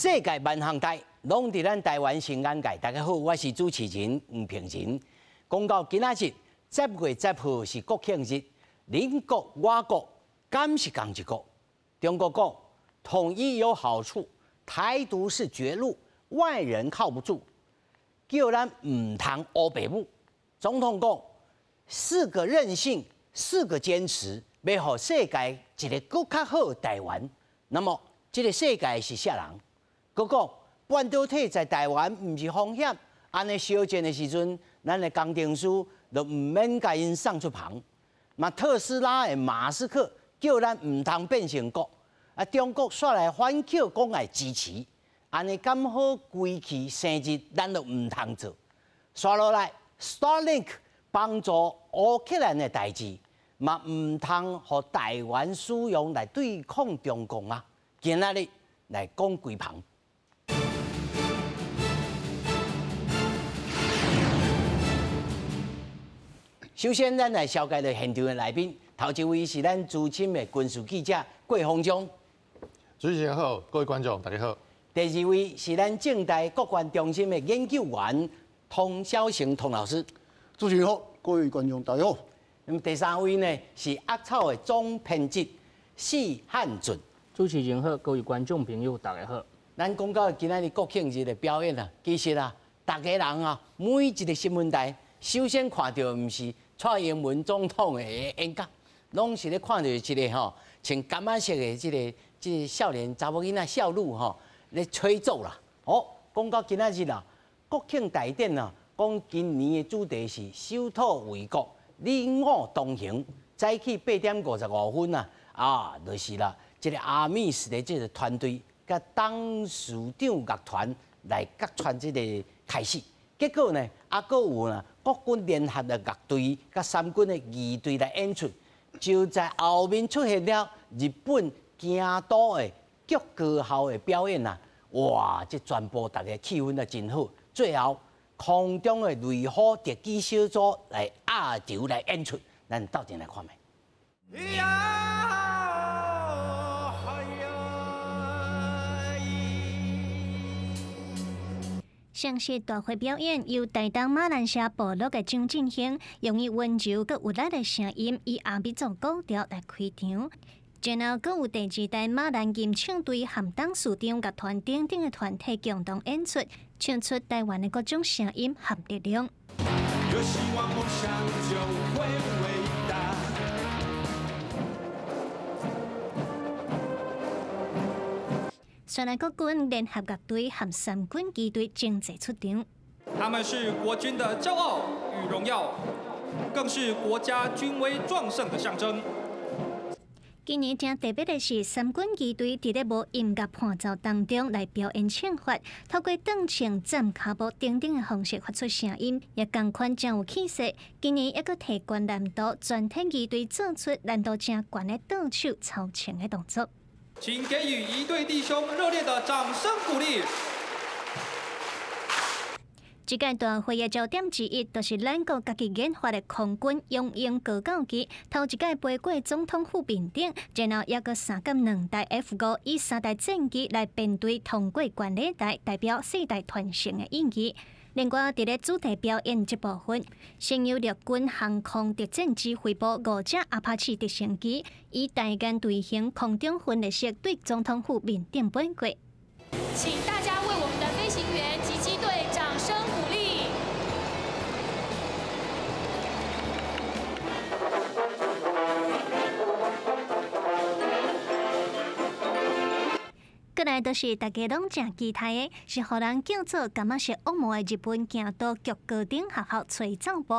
世界萬項代，攏佇咱台灣新眼界。大家好，我是主持人吳平仁。講到今仔日10月10號是國慶日，鄰國我國敢是仝一國？中國講統一有好處，台獨是絕路，外人靠不住，叫咱毋通烏白舞。總統講四個韌性，四個堅持，欲予世界一個閣較好的台灣。那麼這個世界是啥人？閣講半導體在台灣毋是風險，按呢燒錢的時陣，咱的工程師就毋免共𪜶送出房。嘛，特斯拉的馬斯克叫咱毋通變成國，啊，中國煞來反口講愛支持，按呢敢好規氣生日，咱就毋通做。煞落來，Starlink 幫助烏克蘭的代誌，嘛毋通予台灣使用來對抗中共啊！今仔日來講幾旁。首先，咱來紹介著現場的來賓。頭一位是咱資深的軍事記者郭鴻忠。主持人好，各位觀眾大家好。第二位是咱政大國關中心的研究員童筱成童老師。主持人好，各位觀眾大家好。那麼第三位呢是鴨草的總編輯施漢俊。主持人好，各位觀眾朋友大家好。咱講到今仔日國慶日的表演啊，其實啊，逐家人啊，每一個新聞台首先看著毋是蔡英文總統的演講，攏是咧看著一個吼，穿柑仔色的這個少年查某囡仔少女吼咧吹奏啦。哦，講到今仔日啊，國慶大典啊，講今年的主題是守土衛國，你我同行。早起8點55分啊，啊，就是啦，這個阿米斯的這個團隊，佮董事長樂團來各傳這個開始。結果呢，啊，閣有呢，國軍聯合的樂隊佮三軍的儀隊來演出，就在後面出現了日本京都的菊高校的表演啊！哇，這全部大家氣氛啊真好。最後，空中的雷虎特技小組來壓軸來演出，咱鬥陣來看覓。雙十大會表演由台東馬蘭社部落的張振興，用伊溫柔閣有力的聲音，以阿美族古調來開場。然後，閣有第二代馬蘭吟唱隊和董事長樂團等等的團體共同演出，唱出台灣的各種聲音和力量。有希望，夢想就會偉大。雪蘭國軍聯合樂隊和三軍機隊爭齊出場。他們是國軍的驕傲與榮耀，更是國家軍威壯盛的象徵。今年真特別的是，三軍機隊佇咧無音樂伴奏當中來表演唱法，透過轉唱、站跤步等等的方式發出聲音，也仝款真有氣勢。今年猶閣提懸難度，全體儀隊做出難度真懸的倒手操槍的動作。請給予一隊弟兄熱烈的掌聲鼓勵。這屆大會的焦點之一，就是咱國家己研發的空軍雄鷹高教機，頭一擺飛過總統府面頂，然後猶閣三甲兩台 F-5以三台戰機來編隊通過觀禮台，代表世代傳承的意義。另外，佇咧主題表演這部分，先由陸軍航空特戰指揮部五架阿帕奇直升機，以大雁隊形空中分列式對總統府面頂飛過。請大家為我們的飛行員及機隊掌聲鼓勵。過來就是大家攏誠期待的，是予人叫做柑仔色惡魔的日本京都菊高等學校吹奏部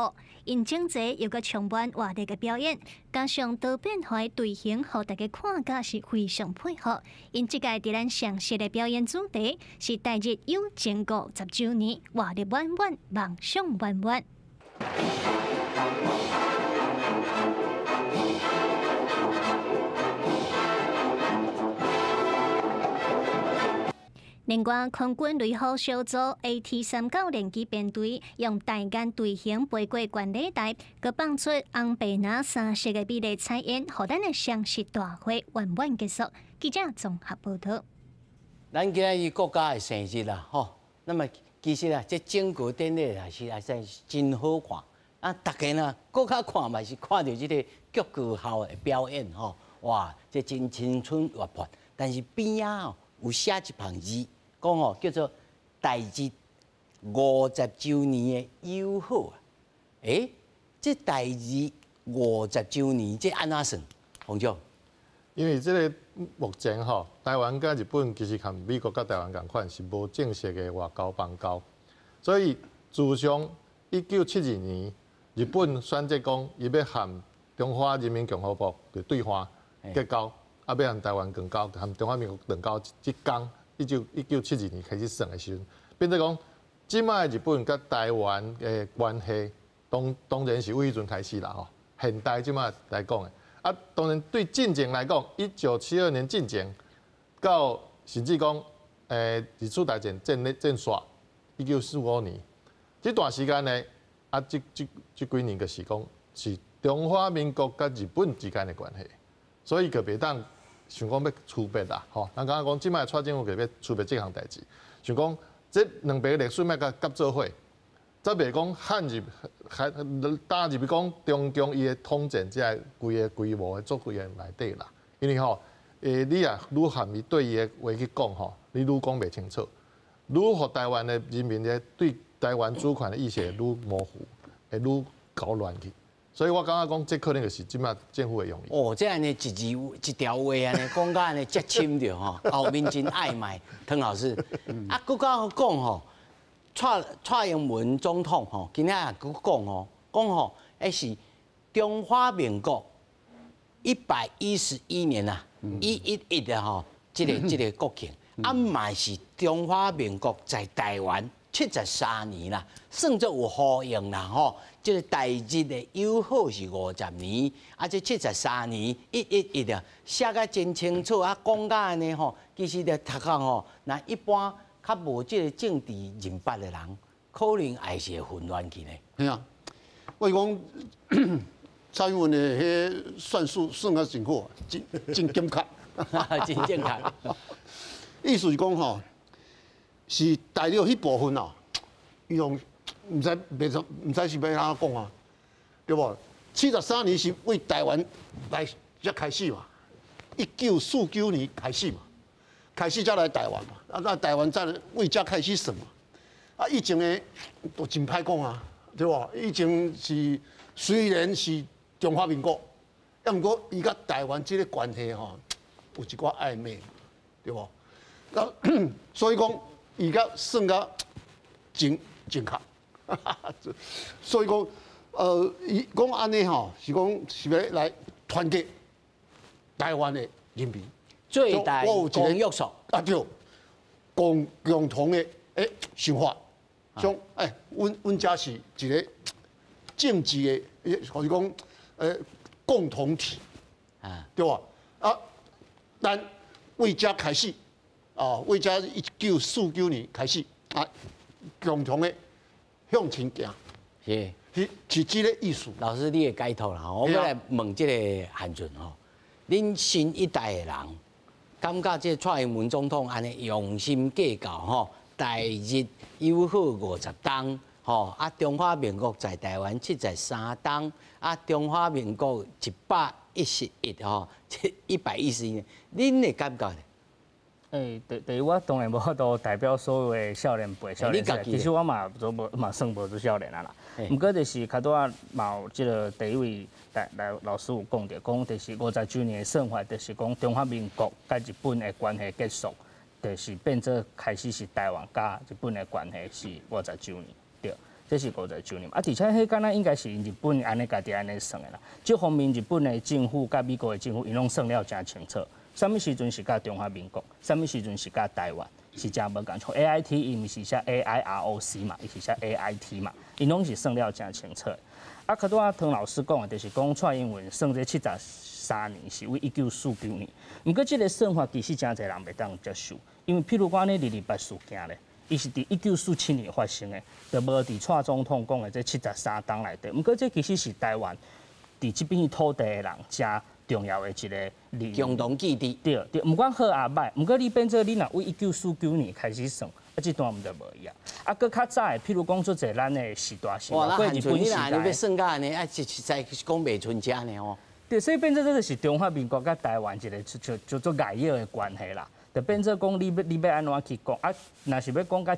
，𪜶整齊又閣充滿活力的表演，加上多變化的隊形，予大家看甲是非常佩服。𪜶這屆佇咱雙十的表演主題是台日友情50週年，活力滿滿，夢想滿滿。另外，空軍雷虎小組 AT-39戰機編隊用大雁隊形飛過觀禮台，閣放出紅白藍三色的美麗彩煙，予咱的雙十大會圓滿結束。記者綜合報導。咱今仔日國家的生日啦，吼。那麼其實啊，這整個典禮也是也真真好看。啊，大家呢，閣較看嘛是看著這個國歌校的表演吼，哇，這真青春活潑。但是邊仔哦有寫一行字，講吼叫做台日50週年的友好啊。欸，這台日50週年，這按怎算？洪總？因為這個目前吼，台灣佮日本其實和美國佮台灣仝款，是無正式的外交邦交，所以自從1972年，日本選擇講伊欲和中華人民共和國的對話結交，啊，欲和台灣斷交，和中華民國斷交，這工1972年開始算的時陣，變做講，這擺日本佮台灣的關係，當然是為彼陣開始啦吼。現代這擺來講的。啊，當然對進前來講，1972年進前到甚至講，二次大戰戰戰煞，1945年這段時間呢，啊，這幾年就是講是中華民國佮日本之間的關係，所以就袂當想講欲區別啦，吼。咱剛剛講這擺蔡政府就欲區別這項代誌，想講這兩邊歷史莫共夾做伙。才袂講漢入漢打入去講中共伊的統戰這個規个規模的作為的內底啦，因為吼，你若愈含伊對伊的話去講吼，你愈講袂清楚，愈予台灣的人民的對台灣主權的意識愈模糊，會愈搞亂去。所以我感覺講，這可能就是這擺政府的用意。哦，這按呢一字一條話按呢講甲按呢遮深著吼，後面真曖昧。湯老師，啊，閣較講吼。蔡英文總統吼，今仔也閣講吼，講吼，彼是中華民國111年啊，111的吼，這個國慶，啊嘛是中華民國在台灣73年啦，算做有呼應啦吼。這個台日的友好是50年，啊，這七十三年111啊，寫甲真清楚啊，講甲按呢吼，其實咧讀較吼，若一般較無這個政治認捌的人，可能還是會混亂去呢。係啊，我是講蔡英文的彼算術算甲真好，真真準確，真正確。意思是講吼，是大陸彼部分啊，伊攏毋知袂怎，毋知是欲按怎講啊，對無？73年是為台灣來才開始嘛，1949年開始嘛，開始才來台灣嘛，啊，那台灣才為遮開始算嘛，啊，以前的都真歹講啊，對無？以前是雖然是中華民國，啊，毋過伊佮台灣這個關係吼，有一寡曖昧，對無？啊，所以講伊較算較正正確，所以講，伊講按呢吼，是講是欲來團結台灣的人民，最大公約數啊對，共同的想法，像阮遮是一個政治的，或是講共同體，啊對吧？啊，咱為遮開始，啊，為遮1949年開始啊，共同的向前行，是這個意思。老師，你的解讀啦，我欲來問這個韓俊吼，恁新一代的人感覺這個蔡英文總統按呢用心計較吼，台日友好50冬，吼啊，中華民國在台灣73冬，啊，中華民國111吼，這111年，恁的感覺呢？第一，我當然無法度代表所有的少年輩、少年世代，其實我嘛都無嘛算無做少年啊啦。毋過就是較拄仔嘛有這個第一位來老師有講著，講就是50週年的算法，就是講中華民國佮日本的關係結束，就是變做開始是台灣佮日本的關係是五十週年，對，這是五十週年。啊，而且彼敢若應該是日本按呢家己按呢算的啦。這方面日本的政府佮美國的政府，𪜶攏算了誠清楚。啥物時陣是佮中華民國，啥物時陣是佮台灣，是誠無仝。像 A I T 伊毋是寫 A I R O C 嘛，伊是寫 A I T 嘛，𪜶攏是算了誠清楚。啊，較拄仔湯老師講的，就是講蔡英文算這七十三年是為1949年，毋過這個算法其實誠濟人袂當接受，因為譬如講呢228事件咧，伊是佇1947年發生的，就無佇蔡總統講的這七十三冬內底。毋過這其實是台灣佇這邊土地的人誠重要的一个理共同基地。對對，毋管好抑䆀，毋過你變做你若為1949年開始算，啊，這段毋就無一樣。啊，閣較早的，譬如講做濟咱的時代是哇，那日本時代，你欲算甲按呢，啊，實在講袂賰遮呢吼。對，所以變做這個是中華民國佮台灣一個就就做礙眼的關係啦。就變做講你欲按怎去講啊？若是欲講到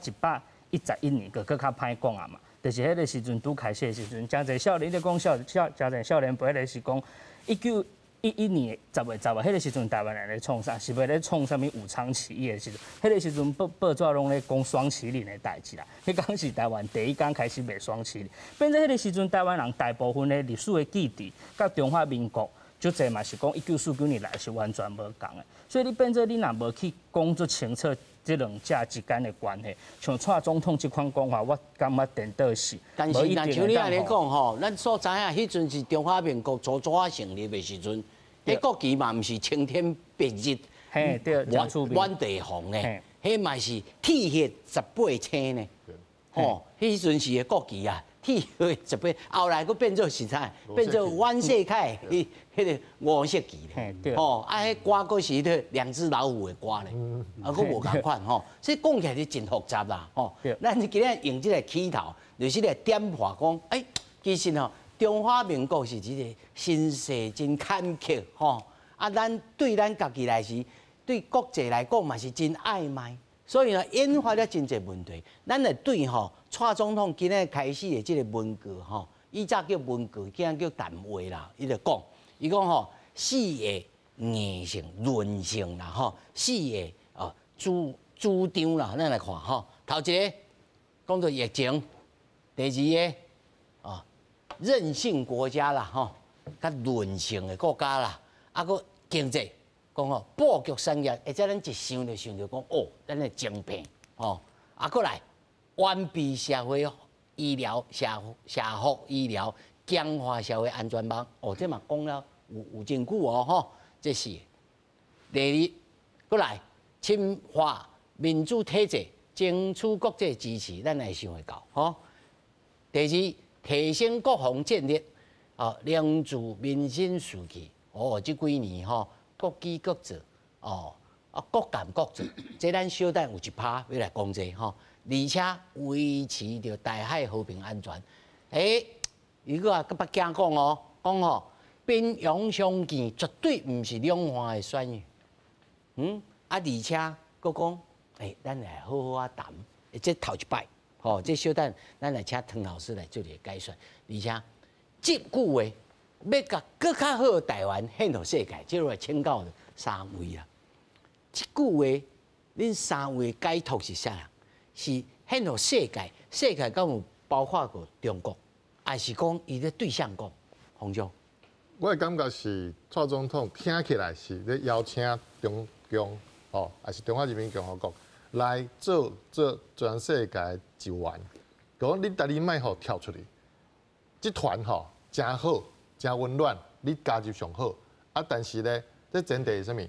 111年，閣閣較歹講啊嘛。就是彼个時陣拄開始的時陣，誠濟少年咧講少少，誠濟少年輩彼个是講1911年10月10日，彼个時陣台灣人咧創啥？是欲咧創啥物武昌起義的時陣？彼個時陣報紙攏咧講雙麒麟的代誌啦。彼工是台灣第一工開始賣雙麒麟，變做彼個時陣台灣人大部分的歷史的記憶，佮中華民國。足濟嘛是講1949年來是完全無仝的，所以你變做你若無去講足清楚這兩者之間的關係，像蔡總統這款講法，我感覺顛倒是。但是，若像你按呢講吼，咱所知影，彼陣是中華民國初初成立的時陣，彼國旗嘛毋是青天白日，嘿，對，滿地紅呢，彼嘛是鐵血18星呢，吼，彼陣時的國旗啊。鐵血十八，後來閣變做是啥？變做阮世凱彼彼个五色旗咧。吼，啊，彼歌閣是彼兩隻老虎的歌咧，啊，閣無仝款吼。所以講起來是真複雜啦，吼。咱今日用這个起頭，就是來點破講，欸，其實吼，中華民國是一个身世真坎坷吼。啊，咱對咱家己來是，對國際來講嘛是真曖昧。所以呢，引發了真濟問題。咱來對吼，蔡總統今日開始的這个文告吼，以早叫文告，今日叫談話啦。伊就講，伊講吼，四个硬性、韌性啦，吼，四个哦主張啦，咱來看吼。頭一个講到疫情，第二个哦，韌性國家啦，吼，較韌性的國家啦，啊，閣經濟。講吼，布局產業，或者咱一想就想著講哦，咱的晶片吼，啊，閣來完備社會醫療、社福醫療，強化社會安全網，哦，這嘛講了有真久哦，吼，這是第二，閣來深化民主體制，爭取國際支持，咱會想會到，吼。第二，提升國防戰力，哦，凝聚民心士氣，哦，這幾年吼。國機國造，哦，啊，各幹各做，這咱小等有一趴欲來講這吼，而且維持著台海和平安全。欸，伊閣啊，閣北京講哦，講吼，兵戎相見絕對毋是兩岸的選項。嗯，啊，而且閣講，欸，咱來好好仔談，這頭一擺，吼，這小等咱來請湯老師來做一个解說，而且這句話。欲共閣較好的台灣獻予世界，這個請教三位啦。這句話，恁三位解讀是啥？是獻予世界，世界敢有包括過中國，還是講伊咧對誰講？洪總，我的感覺是蔡總統聽起來是咧邀請中共，哦，還是中華人民共和國來做做全世界的一員。講你家己莫予跳出去，這團吼誠好。誠溫暖，你加入上好。啊，但是呢，這前提是啥物？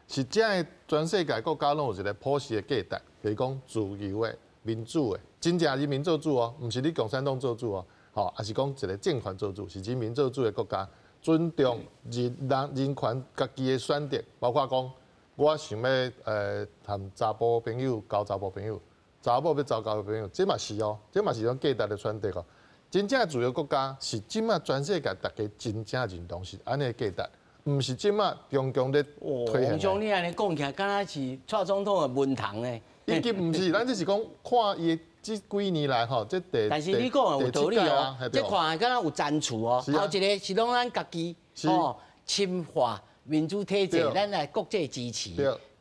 是遮的全世界國家攏有一個普世的價值，比如講自由的、民主的，真正人民做主哦，毋是你共產黨做主哦，吼，抑是講一個政權做主，是人民做主的國家，尊重人權家己的選擇，包括講我想欲和查埔朋友交查埔朋友，查某欲查交朋友，這嘛是哦，這嘛是一種價值的選擇哦。真正自由國家是這馬全世界大家真正認同是按呢價值，毋是這馬中共咧推行。洪總，你按呢講起來，敢若是蔡總統的文堂呢？已經毋是，咱只是講看伊這幾年來吼，這第但是你講的有道理哦，這看敢若有層次哦。頭一个是攏咱家己吼深化民主體制，咱來國際支持。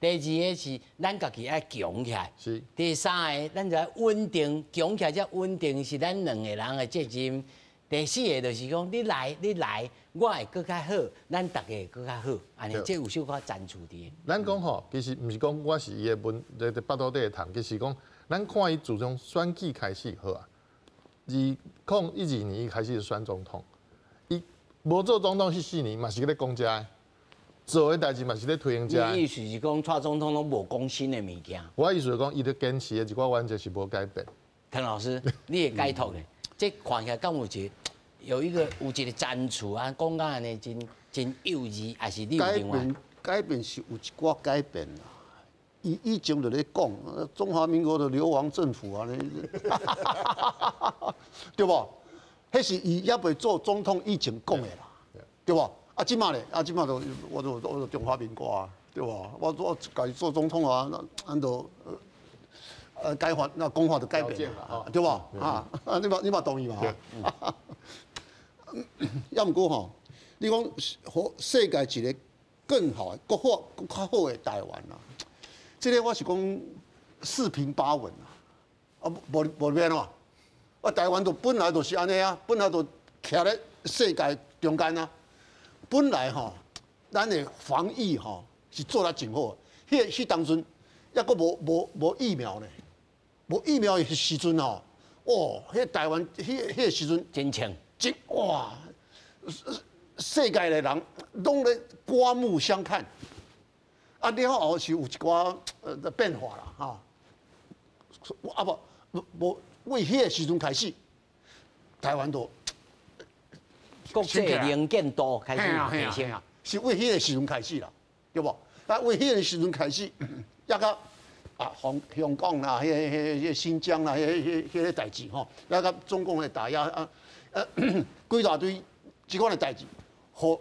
第二个是咱家己愛強起來。第三个，咱就愛穩定，強起來才穩定是咱兩個人的責任。第四个就是講，你來，你來，我會閣較好，咱大家會閣較好，按呢，這有小可層次佇。咱講吼，其實毋是講我是伊的文，這個腹肚底的蟲，其實講，咱看伊自從選舉開始好啊，2012年伊開始選總統，伊無做總統彼4年嘛是咧講這的。做的代誌嘛是咧推行這。你意思是講，蔡總統攏無講新的物件？我意思是講，伊咧堅持的一寡原則是無改變。陳老師，你的解讀咧？這看起來敢有一個有一個有一個層次啊，講甲按呢真真幼稚，還是你有另外？改變改變是有一寡改變啦。伊以前就咧講，中華民國的流亡政府啊，對無？彼是伊猶未做總統以前講的啦，對無？啊，這馬咧，啊，這馬就我就中華民國啊，對無？我家己做總統啊，那按就改法，那講法就改變啦，對無？啊，你嘛同意嘛？猶毋過吼，你講予世界一個更好的、閣好、閣較好的台灣啊，這個我是講四平八穩啊，啊，無無變怎？啊，台灣就本來就是按呢啊，本來就徛咧世界中間啊。本來吼，咱的防疫吼是做得真好，彼當陣猶閣無疫苗呢，無疫苗的時陣吼，哦，彼台灣彼個時陣真強，真哇！世界的人攏咧刮目相看。啊，了後是有一寡變化啦，吼。啊無無為彼個時陣開始，台灣就國際能見度開始提升，是為彼個時陣開始啦，對無？啊，為彼個時陣開始，抑閣啊，香港啦，彼個新疆啦，彼個代誌吼，抑閣中共的打壓啊，幾大堆這款的代誌，予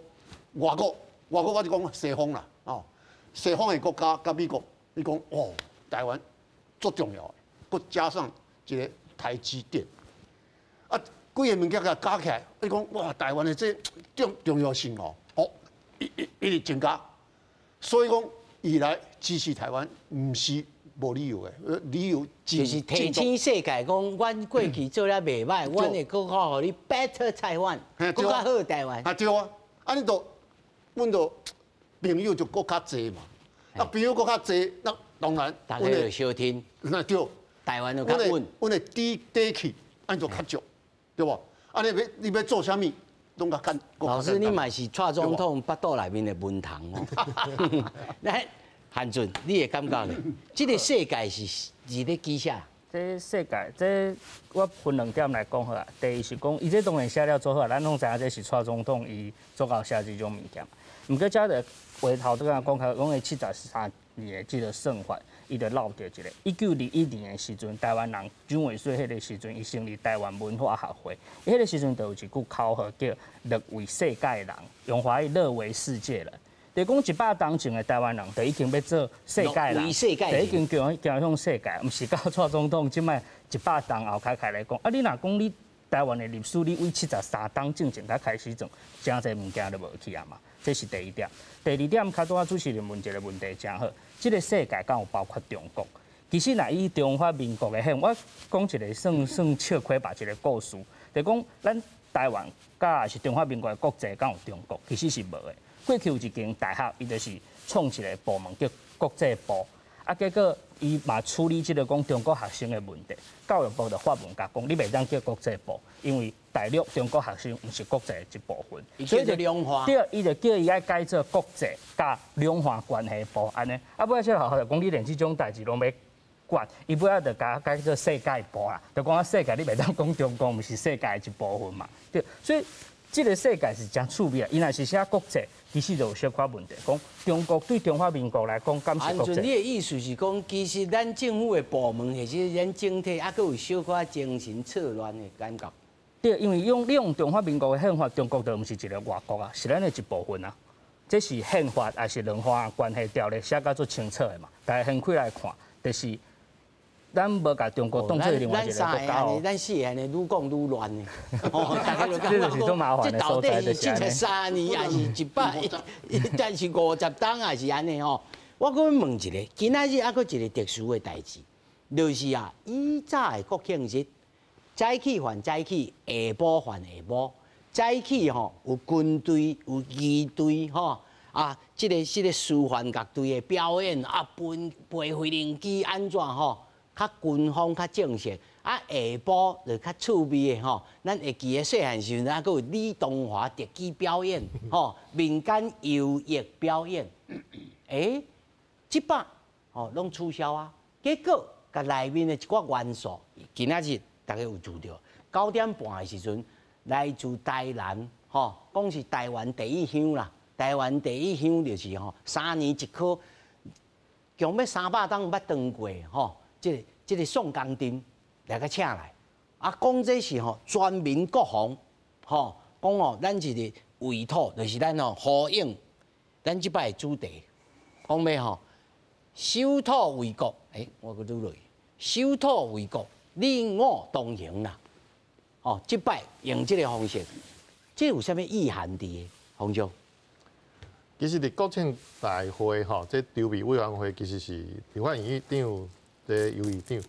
外國外國我就講西方啦，哦，西方的國家佮美國，伊講哦，台灣足重要的，閣加上一個台積電，啊，幾个物件共加起來，伊講哇，台灣的這重要性哦，哦，一直增加，所以講伊來支持台灣，毋是無理由的，理由就是提醒世界講，阮過去做了袂䆀，阮會閣較予你 better 台灣，閣較好台灣。啊對啊，啊你就，阮就朋友就閣較濟嘛，啊朋友閣較濟，那當然，大家就相挺，那對，台灣就較穩，阮的底氣按就較足，對無？啊你欲做啥物，攏較簡。老師，你嘛是蔡總統腹肚內面的文蟲哦。來，韓俊，你的感覺呢？這個世界是佇咧記啥？這世界，這我分兩點來講好啊。第一是講，伊這當然寫了做好，咱攏知影這是蔡總統伊足𠢕寫這種物件。毋過遮就回頭拄仔講開，講伊73年的這個算法，伊就漏掉一个。1921年的時陣，台灣人蔣渭水彼个時陣，伊成立台灣文化學會。伊彼个時陣就有一句口號叫“樂為世界人”，用華語“樂為世界人”。就講100冬前的台灣人，就已經欲做世界人，就已經走向世界，毋是到蔡總統這擺100冬後開開來講。啊，你若講你台灣的歷史，你為73冬進前才開始做，誠濟物件就無去啊嘛。這是第一點。第二點，較拄仔主持人問一個問題誠好，這個世界敢有包括中國？其實若以中華民國的憲，我講一個算算笑虧吧一個故事，就講咱台灣佮是中華民國的國際敢有中國？其實是無的。過去有一間大學，伊就是創一個部門叫國際部，啊，結果伊嘛處理這個講中國學生的問題，教育部就發文共講，你袂當叫國際部，因為大陸中國學生毋是國際的一部分，所以就兩岸。對，伊就叫伊愛改做國際佮兩岸關係部按呢。啊，尾仔這個學校就講你連這種代誌攏欲管，伊尾仔就共改做世界部啦，就講啊世界你袂當講中國毋是世界的一部分嘛，對，所以這個世界是誠趣味啊。伊若是寫國際，其實就有小可問題，講中國對中華民國來講，敢是國際？你的意思是講，其實咱政府的部門或者咱整體，猶閣有小可精神錯亂的感覺。對，因為用你用中華民國的憲法，中國就毋是一個外國啊，是咱的一部分啊。這是憲法抑是兩岸關係條例寫甲足清楚的嘛？大家掀開來看，就是咱無共中國當做另外一個國家哦。咱四個按呢愈講愈亂的，哦，大家就感覺講，這到底是73年，抑是100，但是50冬，抑是按呢吼？我閣問一个，今仔日猶閣一个特殊的代誌，就是啊，以早的國慶日，早起還早起，下晡還下晡。早起吼有軍隊有儀隊吼啊，這個師範樂隊的表演啊，飛飛行機按怎吼，較軍風較正式。啊，下晡就較趣味的吼，咱會記得細漢時陣，猶閣有李東華特技表演吼，民間遊藝表演。欸，這擺吼攏取消啊，結果共內面的一寡元素，今仔日大家有注著，9點半的時陣，來自台南，吼，講是台灣第一鄉啦，台湾第一香就是吼，3年一科，强欲300冬毋捌当过吼，这个宋江阵来共请来，啊，讲这是吼全民国防，吼，讲哦，咱一个委托，就是咱吼呼应咱这摆的主题，讲欲吼守土卫国，欸，我阁拄落去，守土卫国，你我同行啦，哦，这摆用这个方式，这有啥物意涵伫的？洪总。其实伫国庆大会吼，这筹备委员会其实是立法院长这游院长，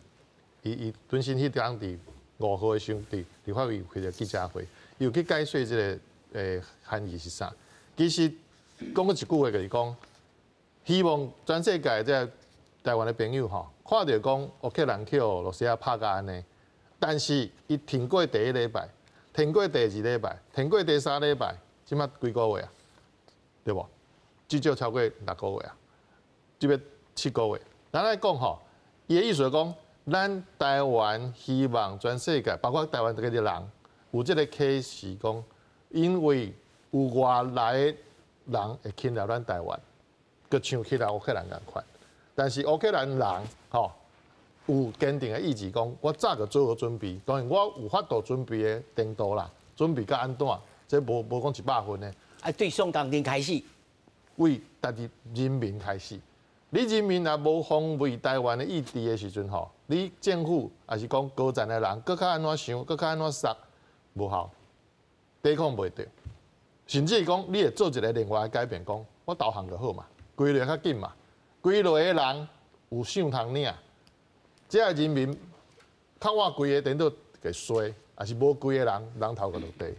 伊本身彼工伫5号的时阵，伫立法院开个记者会，伊有去解说这个含义是啥。其实讲过一句话就是讲，希望全世界这台湾的朋友吼，看著讲乌克兰去予罗西亚拍甲按呢，但是伊挺过第一礼拜，挺过第二礼拜，挺过第三礼拜，这马几个月啊，对无？至少超过6个月啊，这欲7个月。咱来讲吼，伊的意思讲，咱台湾希望全世界，包括台湾这个人，有这个启示讲，因为有外来的人会侵略咱台湾，阁像侵略乌克兰仝款。但是乌克兰人吼有坚定的意志，讲我早就做好准备，当然我有法度准备的程度啦，准备甲按怎，这无讲100分的。啊，对宋江阵开始。为家己人民开始，你人民若无防卫台湾的意志的时阵吼，你政府抑是讲高层的人，阁较按怎想，阁较按怎杀，无效，抵抗袂著，甚至讲你会做一个另外的改变，讲我投降就好嘛，归落较紧嘛，归落的人有相通领，这个人民较晚归的等到会衰，抑是无归的人人头就落地。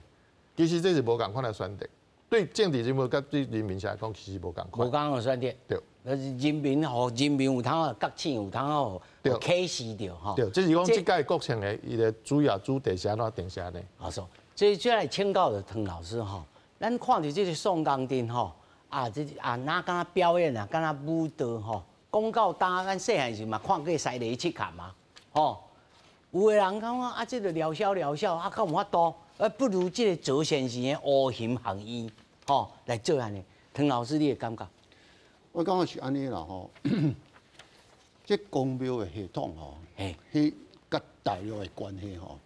其实这是无仝款的选择。对政治人物佮对人民来讲，其实无仝款。无仝款的选择。对。那是人民予人民有通啊觉醒，有通啊启示著吼。对，这是讲这届国庆的伊的主要主题是按怎定啥呢？好说，这这来请教著汤老师吼，咱看著这个宋江阵吼，啊，这啊哪敢若表演啊，敢若舞蹈吼，讲到今咱细汉时嘛看过西螺七侠嘛，吼，有的人讲啊，这个疗效疗效啊，敢有法度？不如这个卓先生的乌熊行医，吼，来做按呢。汤老师，你的感觉？我感觉是按呢啦吼，这宫庙的系统吼，彼佮大陆的关系吼，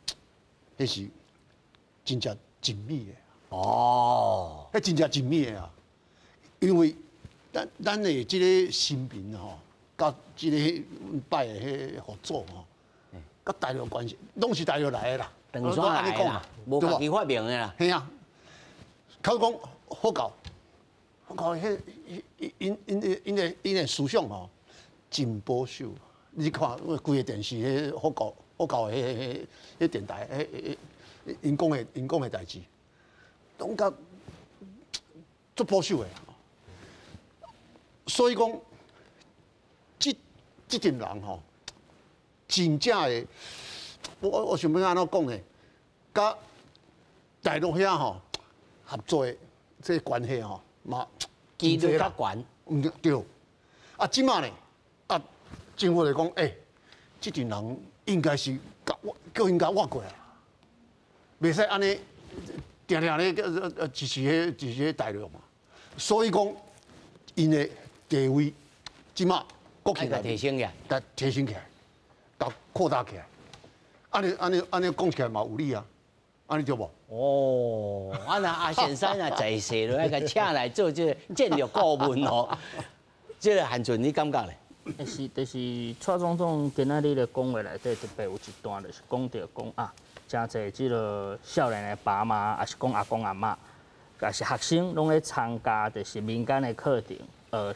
彼是真正紧密的。哦，彼真正紧密的啊，因为咱的这个神明吼，佮这个拜的彼佛祖吼，佮大陆关系拢是大陆来的啦。长山来啦，无家己发明的啦。嘿啊，较讲佛教，佛教彼𪜶的思想吼，真保守。你看规个电视，彼佛教彼电台，彼𪜶讲的代志，拢较足保守的。所以讲，这阵人吼，真正会。我想欲按怎讲呢？佮大陆遐吼合作的这个关系吼嘛，几率较悬。毋对。啊，这马呢，啊，政府就讲，欸，这阵人应该是共我叫𪜶共挖过来，袂使按呢定定咧支持彼大陆嘛。所以讲，𪜶的地位这马国庆提升起来，共提升起来，共扩大起来。按呢讲起来嘛有理啊，按呢对无？哦，啊若阿先生若在世就爱共请来做这个战略顾问哦。这个韩俊，你感觉咧？是，就是蔡总统今仔日的讲话内底特别有一段，就是讲著讲啊，诚济这个少年的爸妈，抑是讲阿公阿嬷，抑是学生，拢咧参加，就是民间的课程，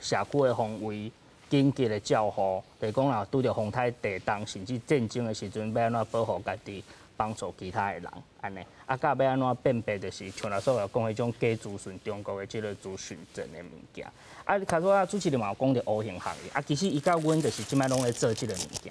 社区的防卫。紧急的照护，就是讲若拄著风台地动，甚至战争的时阵，欲按怎保护家己，帮助其他的人，按呢。啊，佮欲按怎辨别，就是像老师有讲彼种假资讯，中国的这个资讯战的物件。啊，你较早啊，主持人嘛有讲著乌熊学院，啊，其实伊佮阮就是这摆拢咧做这个物件。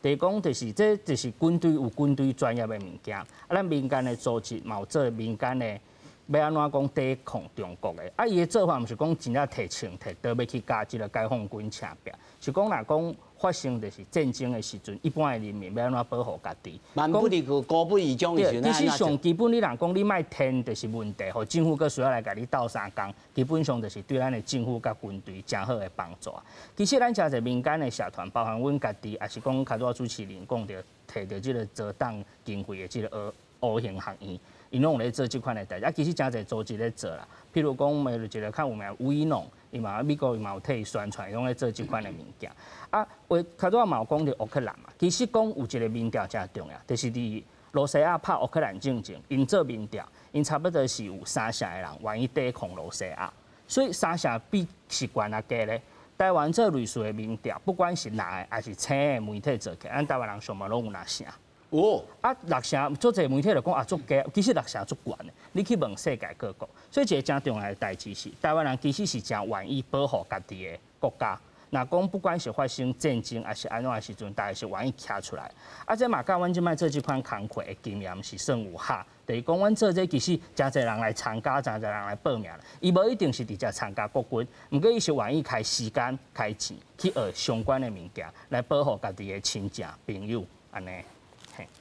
就是讲，就是这就是军队有军队专业的物件，啊，咱民间的组织嘛有做民间的。欲按怎讲抵抗中国的？啊，伊的做法毋是讲真正提枪提刀欲去共这个解放军抻拼，是讲若讲發生就是戰爭的時陣，一般的人民欲按怎保護家己？萬不離個孤本義將的時陣，其實上基本你若講你莫填就是問題，予政府閣需要來共你鬥相共，基本上就是對咱的政府佮軍隊誠好的幫助。其實咱誠濟民間的社團，包含阮家己，也是講較早主持人講著，提著這個阻擋經費的這個烏興學院，𪜶攏有咧做這款的代誌。啊，其實誠濟組織咧做啦，譬如講，咪一個較有名威農。伊嘛美國伊嘛有替伊宣傳，攏咧做這款的物件。啊，話較早嘛有講著烏克蘭嘛，其實講有一個民調誠重要，就是佇羅西亞拍烏克蘭戰爭，𪜶做民調，𪜶差不多是有三成的人願意抵抗羅西亞，所以三成比是懸抑低咧。台灣做類似的民調，不管是藍的抑是青的媒體做起來，咱台灣人上無攏有六成。哦，啊，六成，足濟媒體就講啊，足低，其實六成足懸的。你去問世界各國，所以一個誠重要的代誌是，台灣人其實是誠願意保護家己的國家。若講不管是發生戰爭抑是按怎的時陣，大家是願意徛出來。啊，這嘛佮阮這擺做這款工課的經驗是算有合。就是講，阮做這其實誠濟人來參加，誠濟人來報名。伊無一定是直接參加國軍，毋過伊是願意開時間、開錢去學相關的物件，來保護家己的親情朋友，按呢。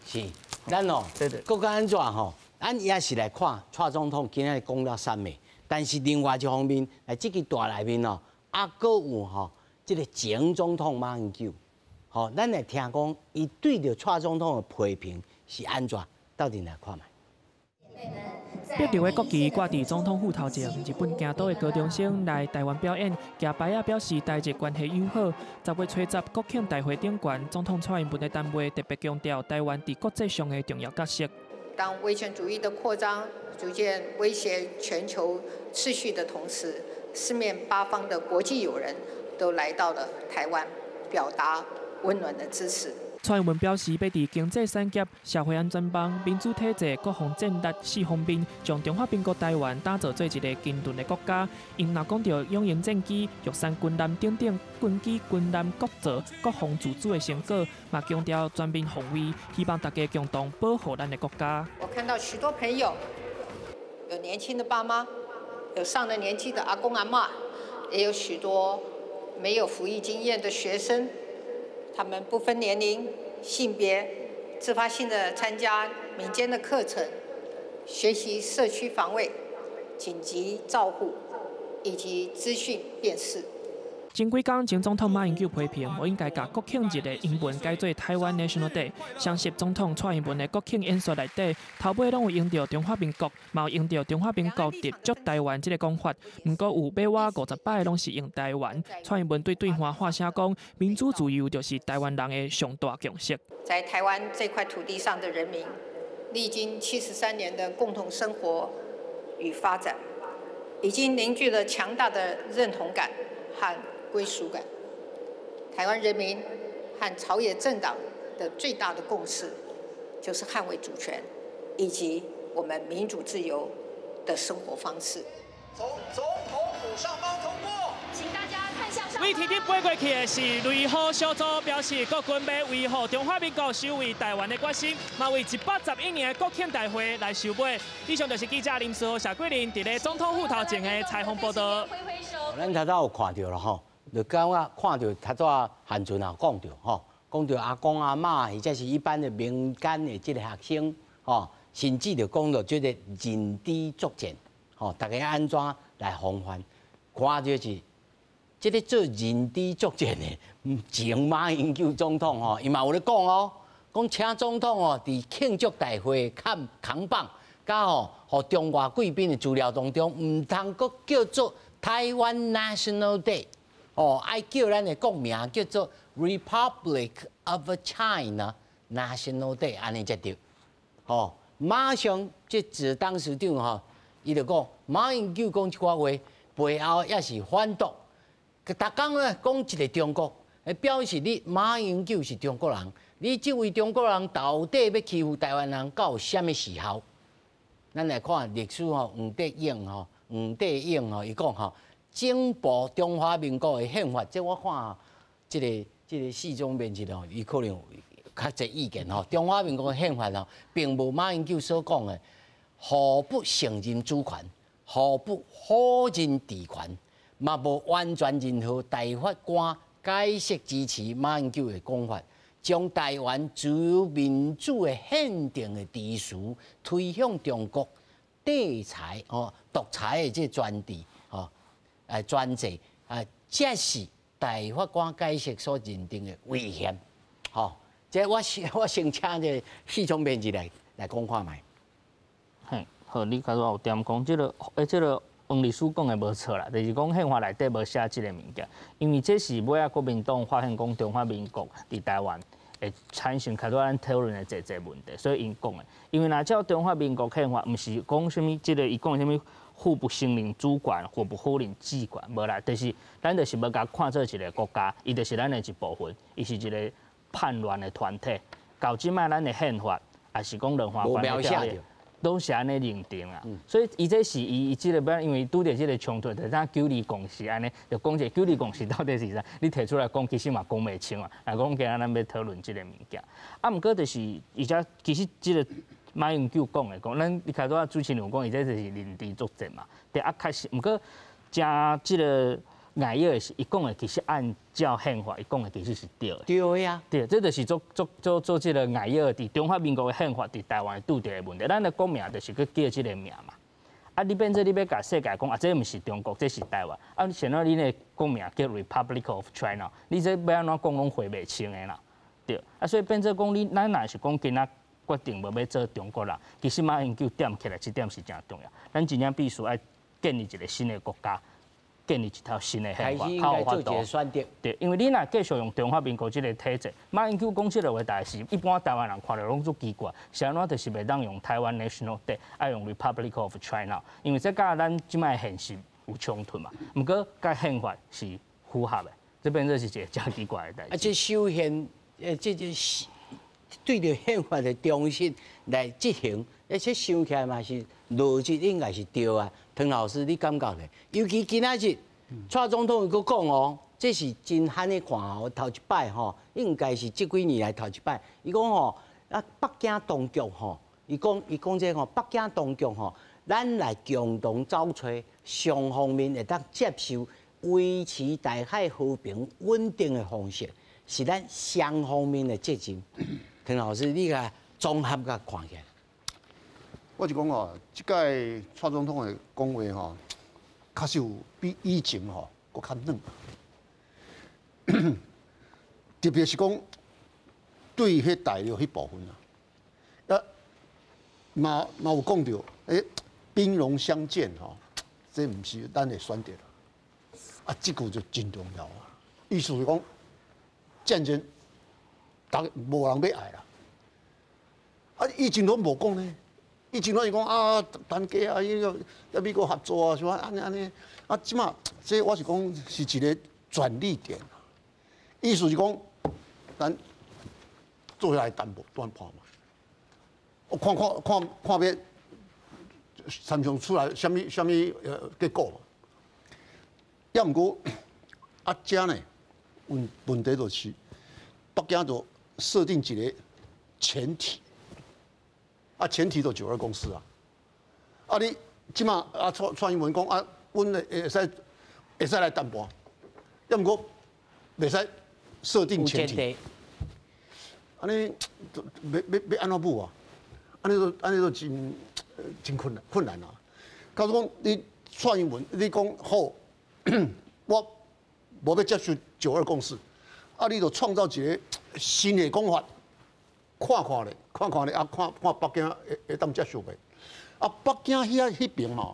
是，咱哦，閣較按怎吼？咱也是來看蔡總統今仔日講了啥物，但是另外一方面，來這支帶內面哦，啊，閣有吼，這個前總統馬英九，吼，咱來聽講，伊對著蔡總統的批評是按怎？鬥陣來看覓。白綠的國旗掛佇總統府頭前，日本京都的高中生來台灣表演，舉牌仔表示台日關係友好。10月初10國慶大會頂懸，總統蔡英文的談話特別強調台灣佇國際上的重要角色。當威權主義的擴張逐漸威脅全球秩序的同時，四面八方的國際友人都來到了台灣，表達溫暖的支持。蔡英文表示，欲佇經濟產業、社會安全網、民主體制、國防戰略四方面，將中華民國台灣打造做一個堅盾的國家。𪜶若講著勇鷹戰機、玉山軍艦等等軍機、軍艦國造、國防自主的成果，嘛強調全面防衛，希望大家共同保護咱的國家。我看到許多朋友，有年輕的爸媽，有上了年紀的阿公阿嬤，也有許多沒有服役經驗的學生。他們不分年齡、性別，自發性的參加民間的課程，學習社區防衛、緊急照護以及資訊辨識。前幾工，前總統馬英九批評，無應該共國慶日的英文改做臺灣 National Day。相信總統蔡英文的國慶演說內底，頭尾攏有用著中華民國，嘛有用著中華民國特祝台灣這个講法。毋過有尾仔50擺攏是用台灣。蔡英文對對岸喊聲講，民主自由就是台灣人的上大共識。在台灣這塊土地上的人民，歷經73年的共同生活與發展，已經凝聚了強大的認同感和歸屬感。台灣人民和朝野政黨的最大的共識，就是捍衛主權以及我們民主自由的生活方式。從總統府上方通過，請大家看向上。對天頂飛過去的是雷虎小組，表示國軍欲維護中華民國守衛台灣的決心，嘛為111年的國慶大會來收尾。以上就是記者林思豪、謝桂林佇咧總統府頭前的採訪報道。咱頭拄有看著囉吼，就感覺看著頭拄漢陣也講著吼，講著阿公阿嬤或者是一般的民間的這個學生吼，甚至就講著這個認知作戰，吼，大家按怎來防範？看著是這個做認知作戰的前馬英九總統吼，伊嘛有咧講哦，講請總統哦，佇慶祝大會扛扛棒，佮吼，予中外貴賓的資料當中，毋通閣叫做臺灣 National Day，哦，愛叫咱的國名叫做 Republic of China National Day，按呢才對。吼，馬上這指董事長吼，伊就講馬英九講這寡話背後也是反獨，逐工咧講一個中國，表示你馬英九是中國人，你這位中國人到底欲欺負台灣人到啥物時候？咱來看歷史吼，黃德勇吼，黃德勇吼，伊講吼，整部中華民國的憲法，這我看這個四種面積吼，伊可能有較濟意見吼。中華民國的憲法吼，並無馬英九所講的，互不承認主權，互不否認治權，嘛無完全任何大法官解释支持马英九的讲法，将台湾自由民主的宪政的秩序推向中国独裁哦独裁的这专制哦，专制啊，这是大法官解释所认定的违宪。吼，这我先请这系总编辑来讲看觅。嘿，好，你拄仔有点讲这个，这个黄律师讲的无错啦，就是讲宪法内底无写这个物件，因为这是尾仔国民党发现讲中华民国伫台湾会产生较多咱讨论的济济问题，所以𪜶讲的。因为若照中华民国宪法，毋是讲啥物这个，伊讲啥物互不承认主权，互不否认治权，无啦，就是咱就是无共看做一个国家，伊就是咱的一部分，伊是一个叛乱的团体。到这摆咱的宪法，也是讲两岸关系条例，拢是按呢认定啊，所以伊这是伊这个，因为拄著这个冲突，就咱九二共识按呢，就讲这九二共识到底是啥？你提出来讲，其实嘛讲袂清啊。若讲今仔咱欲讨论这个物件，啊，毋过就是而且其实这个马英九讲的讲，咱一开始主持人有讲，伊这就是认知作战嘛。对啊，确实，毋过诚这个碍于的是，伊讲的其实按照宪法，伊讲的其实是对的。对呀，对，这就是做做做做这个碍于伫中华民国的宪法伫台湾拄著的问题。咱的国名就是去叫这个名嘛。啊，你变做你欲共世界讲啊，这毋是中国，这是台湾。啊，现在恁的国名叫 Republic of China，你这欲按怎讲拢回袂清的啦。对，啊，所以变做讲你咱若是讲今仔决定无欲做中国人，其实马英九点起来这点是诚重要。咱真正必须爱建立一个新的国家。建立一套新的宪法，较有法度。选择。对，因为你若继续用中华民国这个体制，马英九讲这个话，但是一般台湾人看著拢足奇怪，是按怎就是袂当用 Taiwan National Day，爱用 Republic of China，因为这佮咱这摆现实有冲突嘛。毋过佮宪法是符合的，这变做是一个诚奇怪的代志。啊，这修宪，这是对著宪法的忠实来执行，而且想起来嘛是逻辑应该是对啊。唐老师，你感觉咧？尤其今仔日，蔡总统又阁讲哦，这是真罕的看哦，头一摆吼，应该是这几年来头一摆。伊讲吼，啊，北京当局吼，伊讲这吼，北京当局吼，咱来共同走揣双方面会当接受维持台海和平稳定的方式，是咱双方面的责任。唐老师，你共综合共看起来。我是讲哦，这届蔡总统的讲话吼，确实有比以前吼阁较软，特别是讲对彼大陆彼部分啊，啊，嘛有讲著，兵戎相见吼，这毋是咱的选择啊，这句就真重要啊。意思是讲战争，逐无人欲爱啦，啊，以前拢无讲呢。以前拢是讲啊，团结啊，彼个佮美国合作啊，啥按呢按呢。啊，这马这我是讲是一个转捩点。意思是讲，咱坐下来谈谈判嘛。我看看看看欲参像出来啥物啥物结果嘛。也毋过啊，遮呢问题就是北京就设定一个前提。啊，前提就九二共识啊！啊，你这马啊，蔡英文讲啊，阮会使来谈判，也毋过袂使设定前提。按呢欲按怎舞啊？按呢都真真困难啊！假如讲你蔡英文，你讲好，我无欲接受九二共识，啊，你就创造一个新的讲法。看看咧，看看咧，啊，看看北京会当接受袂？啊，北京遐彼边嘛，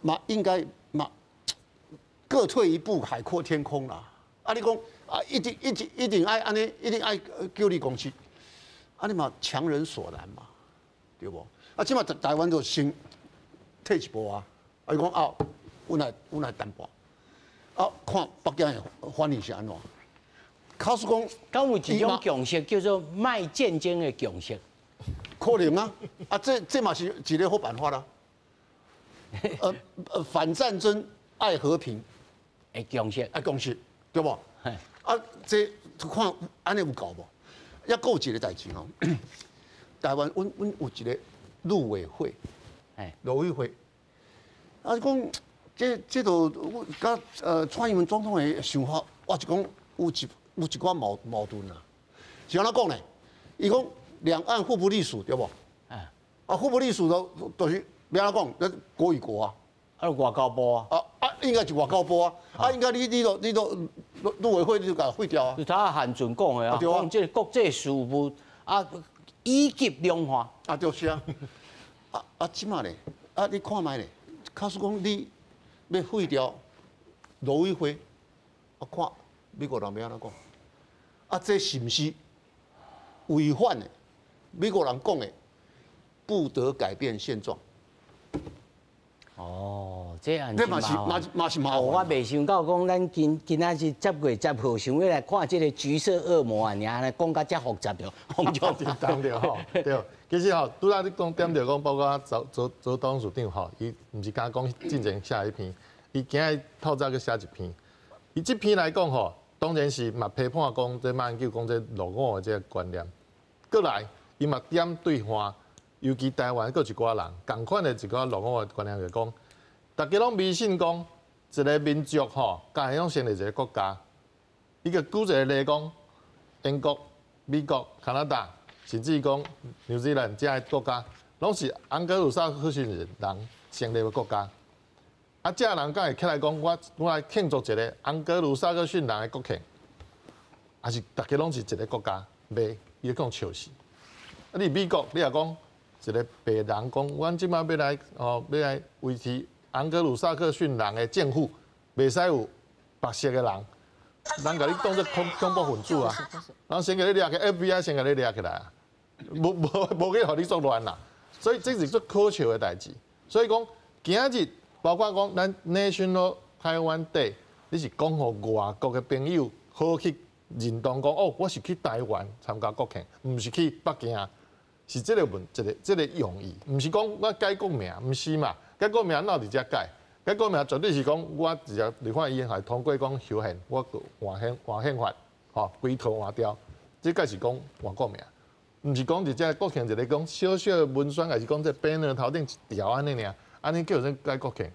嘛应该嘛各退一步，海阔天空啦。啊，你讲啊，一定一定一定爱按呢，一定爱九二共识，啊，你嘛强人所难嘛，对无？啊，这马台湾就先退一步啊，啊，伊讲啊，阮来谈判，啊，看北京的反应是按怎？假使讲，敢有一种共识叫做莫战争的共识？可能啊，啊，这嘛是一个好办法啦。反战争，爱和平的共识，爱共识，对无？啊，这看按呢有够无？抑阁有一个代志吼，台湾阮有一个陆委会，陆委会，啊，讲这都佮蔡英文总统的想法，我是讲。有一寡矛盾啦。是按怎講呢？伊講兩岸互不隸屬，對無？啊，互不隸屬就是欲按怎講？咱國與國啊。啊，外交部啊。啊，應該是外交部啊。啊，應該你都陸委會你就共廢掉啊。就頭韓準講的啊，講這個國際事務啊，以及兩岸。啊，就是啊。啊，這馬咧，啊，你看覓咧？假使講你欲廢掉陸委會，啊，看美國人欲按怎講？啊，這是毋是違反的？美國人講的，不得改變現狀。哦，這樣這嘛是嘛是麻煩。我袂想到講，咱今仔日10月10號，想欲來看這個橘色惡魔啊，爾按呢講甲遮複雜著，複雜著吼。對，其實吼，拄仔你講點著講，包括周周董事長吼，伊毋是敢講進前寫彼篇，伊今日透早閣寫一篇。伊這篇來講吼，當然是嘛批判講這馬英九講這落伍的這個觀念。閣來，伊嘛點對岸，尤其台灣閣有一寡人，仝款的一寡落伍的觀念就講，大家攏迷信講一個民族吼，敢會用成立一個國家。伊就舉一個例講，英國、美國、加拿大，甚至講紐西蘭這个國家，攏是盎格魯撒克遜人成立的國家。啊，這人敢會起來講，我來慶祝一個盎格魯撒克遜人的國慶，還是大家攏是一個國家？袂，伊講笑死。啊，你美國，你若講一個白人講，阮這擺欲來哦，欲來維持盎格魯撒克遜人的政府，袂使有白色的人，人共你當做恐怖分子啊！人先共你掠起，FBI 先共你掠起來啊！無去予你作亂啦！所以這是足可笑的代誌。所以講今仔日，包括講咱 National Taiwan Day，你是講予外國的朋友好去認同講哦，我是去台灣參加國慶，毋是去北京，是這個問這個用意，毋是講我改國名，毋是嘛？改國名哪有佇遮改？改國名絕對是講我直接立法院係通過講修憲，我換憲法，吼，規套換掉，這該是講換國名，毋是講佇遮國慶一個講小小的文宣，還是講這 banner 頭頂一條按呢爾，按呢叫做改國慶。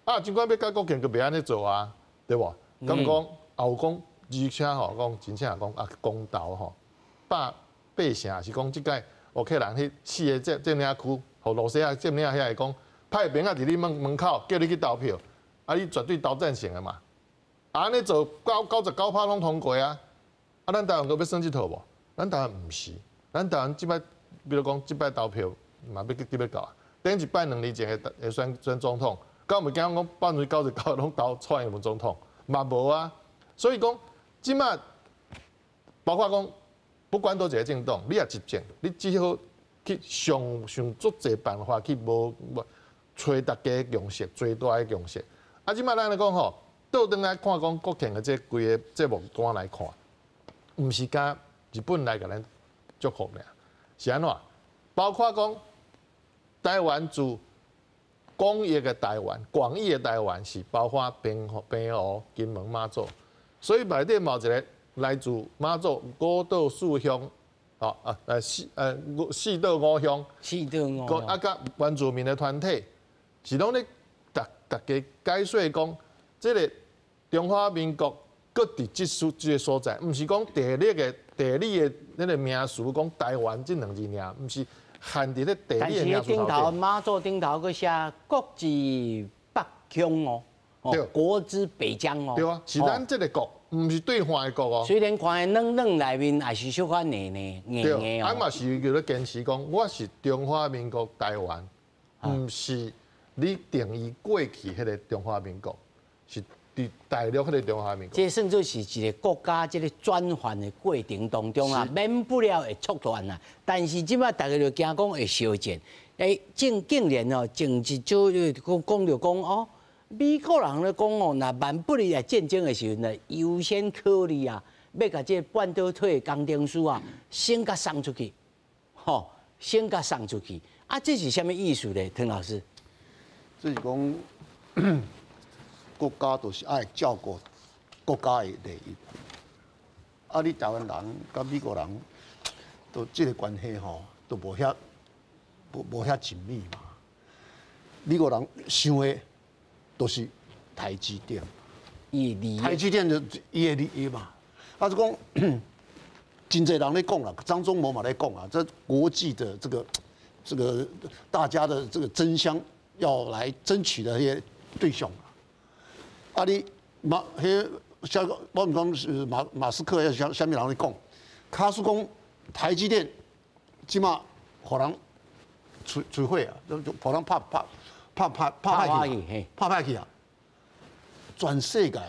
啊，儘管欲改國慶，就袂按呢做啊，對無？敢講也有講，而且吼講真正講啊，公投吼，百八成是講這擺烏克蘭彼四个佔領區，予羅西亞佔領遐個講，派兵仔佇你門口叫你去投票，啊，你絕對投贊成的嘛。啊，按呢做99%攏通過啊。啊，咱台灣閣欲耍這套無？咱台灣毋是，咱台灣這擺，比如講這擺投票嘛欲得欲到啊。頂一擺2年前的選總統，敢有驚講99%攏投蔡英文總統？嘛無啊。所以講，這擺包括講，不管佗一個政黨，你若執政，你只好去想足濟辦法去無揣大家共識，最大的共識。啊，這擺咱來講吼，倒轉來看講國慶的這規个節目單來看，毋是干日本來共咱祝福爾，是按怎？包括講台灣自廣義的台灣，廣義的台灣是包括澎湖、金門、馬祖，所以內底嘛有一個來自馬祖五島四鄉，吼啊，四島五鄉，四島五鄉，啊，佮原住民的團體，是攏咧逐家解說講，這個中華民國閣佇這個所在，毋是講地理的那個名詞，講台灣這兩字爾，毋是限佇咧地理的名詞頭。但是頂頭馬祖頂頭閣寫國之北疆哦，對，國之北疆哦。對啊，是咱這個國，毋是對岸的國哦。雖然看伊軟軟內面也是小可硬硬硬硬哦。啊嘛是叫做堅持講，我是中華民國台灣，毋是你定義過去彼個中華民國，是佇大陸彼個中華民國。這算做是一個國家這個轉換的過程當中啊，免不了會錯亂啊。但是這擺大家就驚講會燒戰，竟然哦，前一少講講著講哦，美國人咧講哦，若萬不利來戰爭的時陣呢，優先考慮啊，欲共這個半導體工程師啊，先共送出去，吼，先共送出去。啊，這是啥物意思咧，唐老師？這是講國家就是愛照顧國家的利益。啊，你台灣人佮美國人，都這個關係吼，都無遐緊密嘛。美國人想的都是台積電，伊的利益，台積電就伊的利益嘛。啊，就讲真濟人咧講啦，張忠謀嘛咧講啊，這國際的這個大家的這個爭相要來爭取的一些對象。啊，你馬彼像我毋講是馬斯克，抑是啥物人咧講，假使講台積電這馬予人摧毀啊，就予人拍拍拍拍拍歹去，拍歹去啊！全世界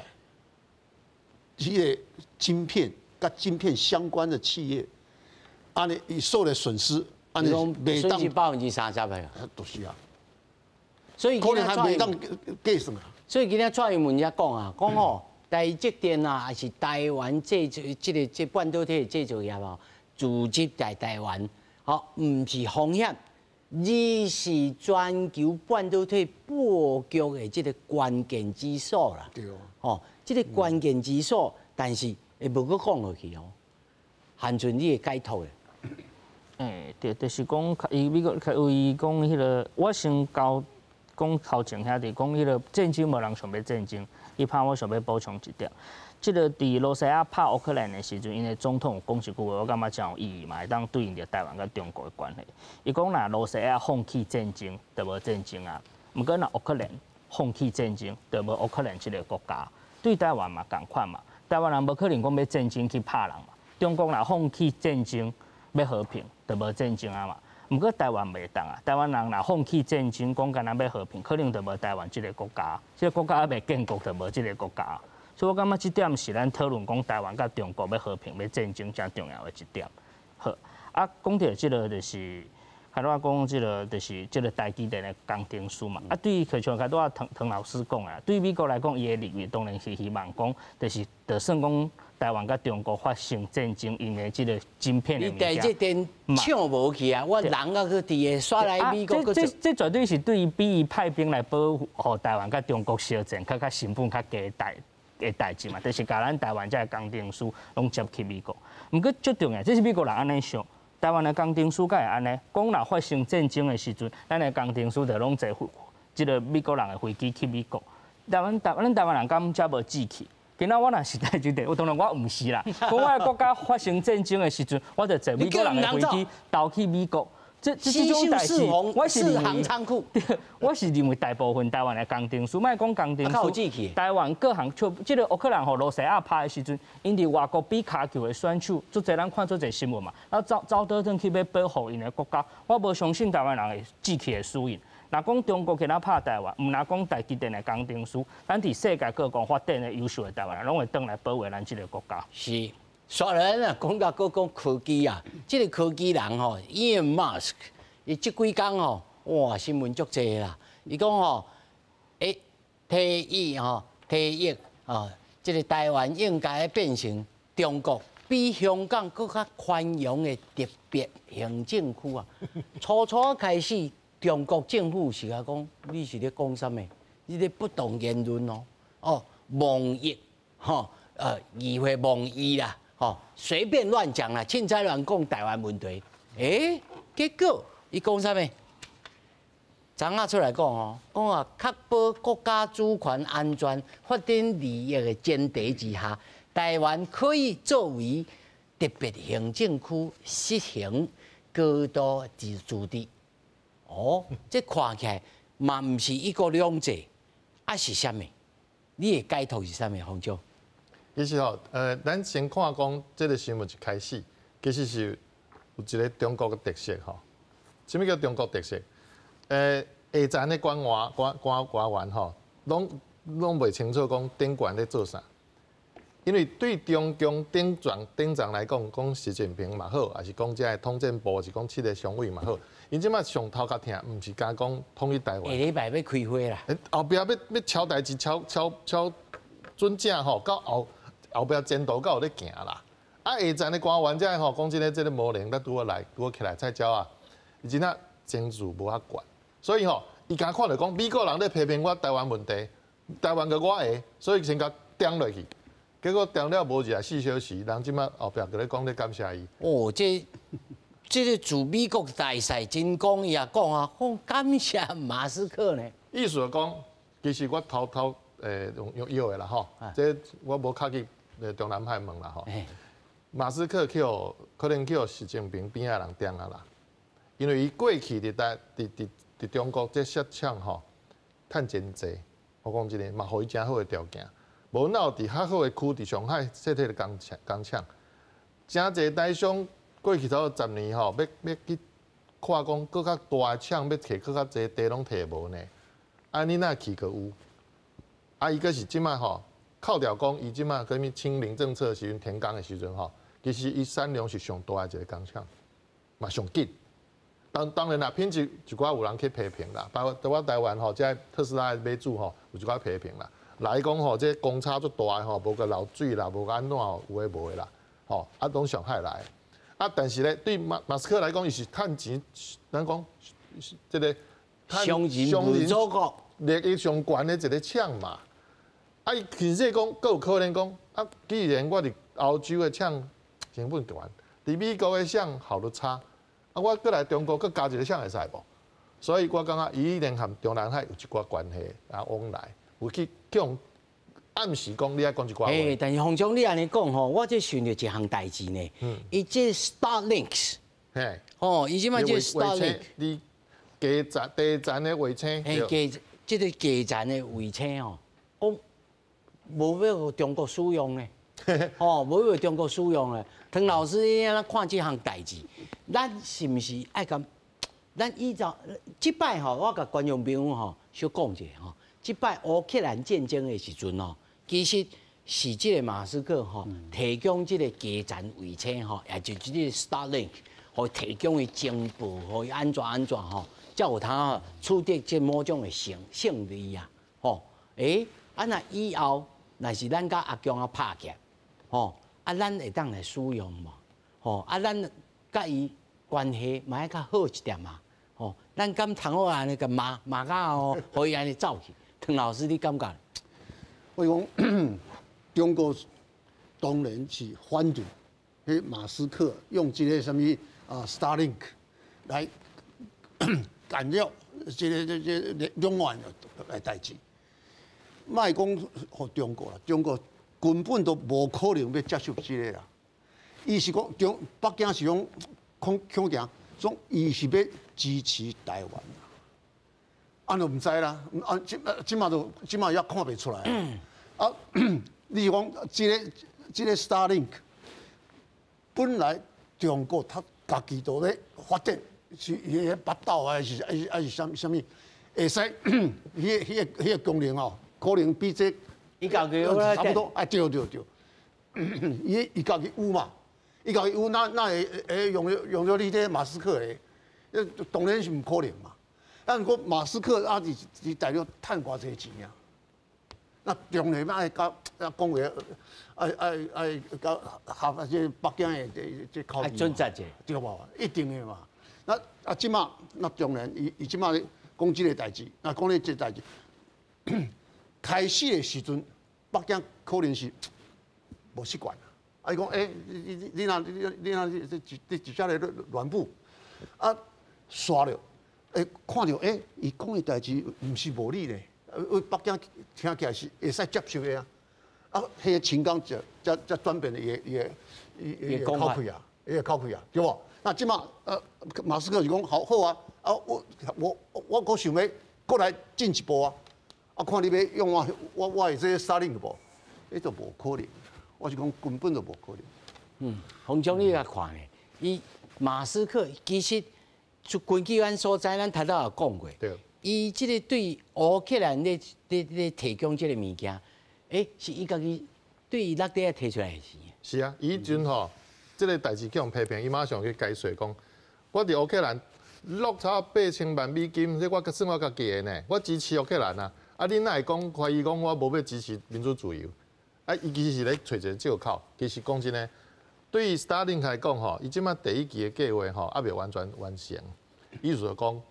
這個晶片佮晶片相關的企業，按呢伊受的損失，按呢袂當30%的，就是啊。所以可能還袂當計算啊。所以今仔蔡英文才講啊，講吼台積電啊，抑是台灣製造這個這半導體的製造業哦，聚集在台灣，吼，毋是風險，而是全球半導體布局的這個關鍵之所啦。對哦。吼，這個關鍵之所，但是會無閣講落去哦。韓春你會解讀的？欸，對，就是講，伊美國為講彼個，我先交講頭前遐佇講彼個戰爭，無人想欲戰爭。伊拍我想欲補充一點，這個佇羅西亞拍烏克蘭的時陣，𪜶的總統有講一句話，我感覺真有意義嘛，會當對應著台灣佮中國的關係。伊講若羅西亞放棄戰爭，就無戰爭啊；毋過若烏克蘭放棄戰爭，就無烏克蘭這個國家。對台灣嘛仝款嘛，台灣人無可能講欲戰爭去拍人嘛。中國若放棄戰爭，欲和平，就無戰爭啊嘛。毋過台灣袂當啊，台灣人若放棄戰爭，講干焦欲和平，可能就無台灣這個國家，這個國家猶未建國就無這個國家。所以我感覺這點是咱討論講台灣佮中國欲和平、欲戰爭誠重要的一點。好，啊，講著這個就是，較拄仔講這個就是這個台積電的工程師嘛。啊，對於像較拄仔唐唐老師講的，對美國來講，伊的立場當然是希望講，就是就算講台灣佮中國發生戰爭，𪜶的這個晶片的物件，你台積電搶無去啊！我人啊去佇個煞來美國。這絕對是對於比伊派兵來保護台灣佮中國相戰，較成本較低的代誌嘛，就是共咱台灣這个工程師攏接去美國。毋過最重要，這是美國人按呢想，台灣的工程師敢會按呢？講若發生戰爭的時陣，咱的工程師就攏坐這個美國人的飛機去美國。台灣台咱台灣人敢遮無志氣？今仔我若是台積電，我當然我毋是啦。講我的國家發生戰爭的時陣，我就坐美國人的飛機逃去美國。這種代誌，我是認為，我是認為大部分台灣的工程師，莫講工程師，台灣各行，像這個烏克蘭予羅西亞拍的時陣，𪜶佇外國比跤球的選手，足濟咱看足濟新聞嘛，啊走走倒轉去欲保護𪜶的國家，我無相信台灣人會志氣會輸𪜶。若講中國今仔拍台灣，毋若講台積電的工程師，咱佇世界各國發展的優秀的台灣人，攏會轉來保衛咱這個國家。是。煞來啊，講到閣講科技啊，這個科技人吼，Elon Musk，伊這幾工吼，哇，新聞足濟啦。伊講吼，欸，提議吼，提議哦，這個台灣應該變成中國比香港閣較寬容的特別行政區啊。初初開始，中國政府是共講，你是咧講啥物？你咧不當言論哦，哦，妄議吼，議會妄議啦。哦，隨便亂講啦，凊彩亂講台灣問題，欸，結果伊講啥物？昨昏出來講哦，講啊，確保國家主權安全、發展利益的前提之下，台灣可以作為特別行政區實行高度自治。哦，這看起來嘛毋是一國兩制，啊是啥物？你的解讀是啥物，洪總？其實吼，咱先看講這個新聞一開始，其實是有一個中國的特色吼。啥物叫中國特色？下層的官員、官員吼，攏袂清楚講頂懸咧做啥。因為對中共頂層頂層來講，講習近平嘛好，抑是講這个統戰部，是講七個常委嘛好，𪜶這擺上頭殼疼，毋是干講統一台灣。下禮拜欲開會啦。後壁欲欲敲代誌，敲敲敲準正吼，到後。後壁前途閣有咧行啦，啊下層的官員這吼，講真的，這個無能，咱拄好來，拄好起來菜鳥啊，伊真正政治無遐懸，所以吼，伊敢看著講美國人咧批評我台灣問題，台灣閣我的，所以先共搪落去，結果搪了無24小時，人這擺後壁閣咧講咧感謝伊。哦，這個駐美國大使真講伊也講啊，講感謝馬斯克呢。意思講，其實我偷偷用用藥的啦吼，這我無確去。中南海问啦吼。马斯克去予可能去予习近平边仔人点啊啦，因为伊过去伫台伫伫伫中国这设厂吼，趁真济，我讲真的，嘛予伊诚好的条件。无哪有伫较好的区，伫上海设立工厂工厂，诚济台商过去头十年吼，欲去看讲阁较大的厂，欲提阁较济地拢提无呢。啊，你若去阁有？啊，伊阁是这马吼，扣掉讲伊这马啥物清零政策时阵停工的时阵吼，其实伊产量是上大的一个工厂，嘛上紧。当然啦，品质一寡有人去批评啦，包括我台湾吼，这特斯拉的买主吼，有一寡批评啦。来讲吼，这公差足大的吼，无共漏水啦，无按怎吼，有的无的啦，吼，啊，拢上海来。啊，但是咧，对马斯克来讲，伊是趁钱，咱讲这个商人无祖国，利益上悬的一个厂嘛。啊，伊其实讲，阁有可能讲，啊，既然我伫欧洲的厂成本悬，伫美国的厂效率差，啊，我阁来中国阁加一个厂会使无？所以我感觉伊一定和中南海有一寡关系啊往来。有去叫暗示讲你爱讲一寡话。欸，但是洪总你按呢讲吼，我这想著一项代志呢。伊这 Starlink，吼，伊这摆这 Starlink，你基站地站的卫星，嘿，这个基站的卫星吼，讲无欲予中国使用呢，吼，无欲予中国使用呢。唐老师，你按怎看这项代志？咱是毋是爱共？咱依照这摆吼，我共观众朋友吼小讲一下吼。这摆乌克兰战争的时阵吼，其实是这个马斯克吼提供这个基站卫星吼，也就这个 Starlink，予提供伊情报，予伊按怎按怎吼，才有通取得这某种的胜利啊！吼，欸，啊若以后若是咱佮阿共仔拍起来，吼，啊咱会当来使用无？吼，啊咱佮伊关系嘛爱较好一点嘛？吼，咱敢通好按呢共骂骂甲哦，予伊按呢走去？唐老师，你感觉？我讲中国当然是反对，彼马斯克用这个啥物啊 Starlink 来干扰这个两岸的代志。莫讲予中国啦，中国根本都无可能欲接受这个啦。伊是讲中北京是讲恐恐惊，讲伊是欲支持台湾。啊，就毋知啦，啊，这马都这马也看袂出来。啊，你是讲这个 Starlink 本来中国他家己都咧发展，是彼个北斗啊，还是啥啥物，会使彼个功能哦，可能比这伊家己差不多。哎，对对对，伊家己有嘛，伊家己有，那会用著你这马斯克的，当然是毋可能嘛。但如果马斯克啊，伫大陆趁偌济钱啊？那当然爱佮啊讲话，爱佮合这北京的这口味。准则者，对无？一定的嘛。那啊，这马那当然，伊这马咧讲这个代志，那讲咧这代志，开始的时阵，北京可能是无习惯。啊，伊讲欸，你若你直接咧乱舞，啊，煞了。欸，看著欸，伊讲的代志毋是无理咧，北京听起来是会使接受的啊。啊，彼个情感才转变伊的口气啊，伊的口气啊，对无？那这马马斯克就讲好好啊，啊我阁想欲阁来进一步啊，啊看你欲用我的这个 Starlink 无？彼就无可能，我是讲根本就无可能。嗯，洪总你来看呢？伊马斯克其实就根据咱所知，咱头拄有讲过，伊这个对乌克兰咧提供这个物件，欸，是伊家己对伊落底仔提出来的钱。是啊，伊彼阵吼，这个代志去予批评，伊马上去解释讲，我伫乌克兰落差8000万美金，这我算我家己的呢，我支持乌克兰啊。啊，你哪会讲怀疑讲我无欲支持民主自由？啊，伊其实是咧揣一个借口。其实讲真的，对于 Starlink 来讲吼，伊这马第一期的计划吼，犹未完全完成。意思就讲，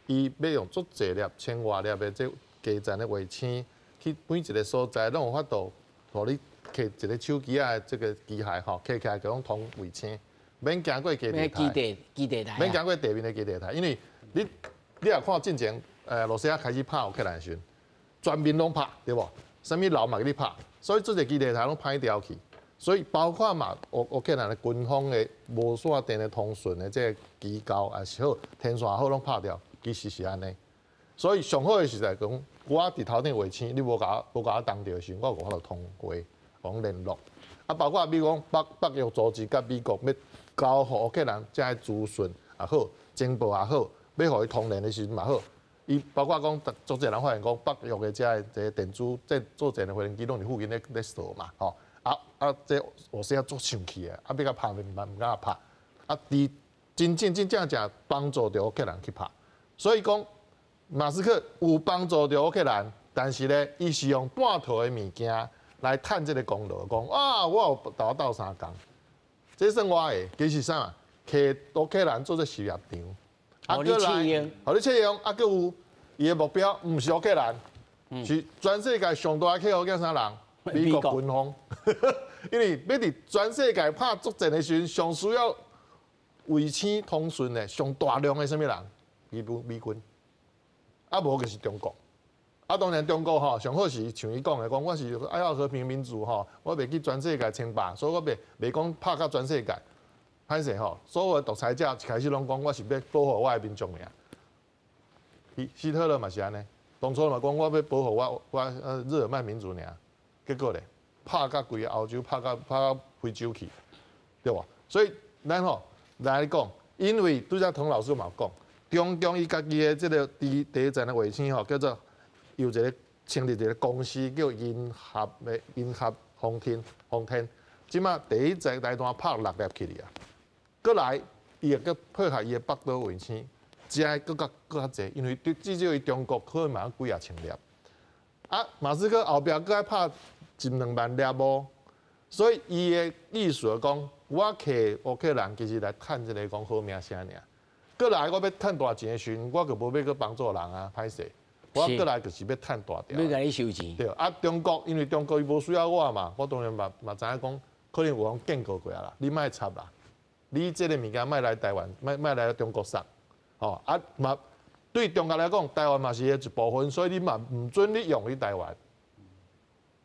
伊欲用足济粒千外粒的这基站的卫星，去每一个所在拢有法度，予你摕一个手机仔的这个机械吼，摕起来就拢通卫星，免行过基地台，基地台，免行过地面的基地台，因为你若看进前，罗西亚开始拍乌克兰时阵，全面拢拍，对无？啥物楼嘛共你拍，所以这个基地台拢歹调去。所以包括嘛，烏克蘭的軍方的無線電的通訊的這個機構也是好，天線好攏拍掉，其實是按呢。所以上好的是來講，我佇頭頂衛星，你無共我當著的時陣，我無法度通話，講聯絡。啊，包括比如講北約組織佮美國欲交予烏克蘭這个資訊也好，情報也好，欲予伊通聯的時陣嘛好。伊包括講，足濟人發現講北約的這个這個電子這作戰的飛行機攏佇附近咧掃嘛，吼。啊啊，這俄西亞足生氣的，啊，欲共拍嘛毋敢拍。啊，佇真正真正正幫助著烏克蘭去拍，所以講馬斯克有幫助著烏克蘭，但是咧，伊是用半套的物件來趁這个功勞，講啊，我有共我鬥相共，這算我的，其實啥？摕烏克蘭做這實驗場，啊，予你試用，予你試用，啊，閣有伊的目標毋是烏克蘭，是全世界上大的客戶叫啥人？美國軍方，因為欲佇全世界拍作戰的時陣，上需要衛星通訊的上大量的啥物人？美軍，啊無就是中國。啊，當然中國吼上好是像伊講的，講我是愛好和平民主吼，我袂去全世界稱霸，所以我袂講拍甲全世界。歹勢吼，所有的獨裁者一開始攏講我是欲保護我的民眾爾。希特勒嘛是按呢，當初嘛講我欲保護我日耳曼民族爾。結果咧，拍甲規个歐洲，拍甲非洲去，對無？所以咱吼來講，因為拄才童老師嘛有講，中共伊家己的這个第一層的衛星吼，叫做有一个成立一个公司叫銀合的銀合航天航天，這馬第一層大單拍六粒去啊，閣來伊會閣配合伊的北斗衛星，這閣較閣較濟，因為至少伊中國可能嘛幾仔千粒，啊，馬斯克後壁閣愛拍一兩萬粒無，所以伊的意思就講，我摕烏克蘭其實來趁這个講好名聲爾。閣來我欲趁大錢的時陣，我就無欲閣幫助人啊，歹勢。我閣來就是欲趁大條。欲共你收錢。對，啊，中國因為中國伊無需要我嘛，我當然嘛知影講，可能有人警告過啊啦，你莫插啦，你這个物件莫來台灣，莫來中國送，吼啊嘛，對中國來講，台灣嘛是伊的一部分，所以你嘛毋准你用佇台灣。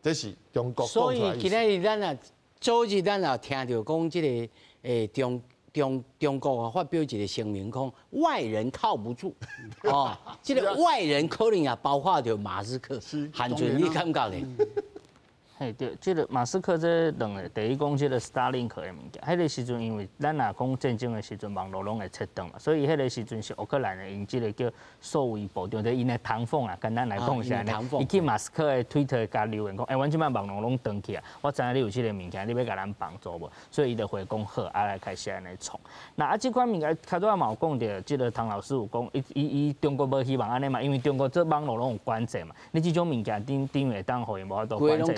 這是中國。所以今仔日咱啊，昨日咱也聽著講這个中國啊發表一个聲明，講外人靠不住，哦，這个外人可能也包括著馬斯克。韓俊，你感覺咧？嘿，對，這个馬斯克這兩个，第一講這个 Starlink 的物件，彼个時陣因為咱若講戰爭的時陣，網路攏會切斷嘛，所以彼个時陣是烏克蘭的𪜶這个叫數位部長，就是𪜶的唐鳳啊，簡單來講是按呢。伊去馬斯克的推特共留言講，欸，阮這擺網路攏斷去啊，我知影你有這个物件，你欲共咱幫助無？所以伊就回講好，啊來開始按呢創。那啊，這款物件較早嘛有講著，這个唐老師有講，伊伊伊中國無希望按呢嘛，因為中國做網路攏有管制嘛，你這種物件頂頂會當予𪜶無法度管制。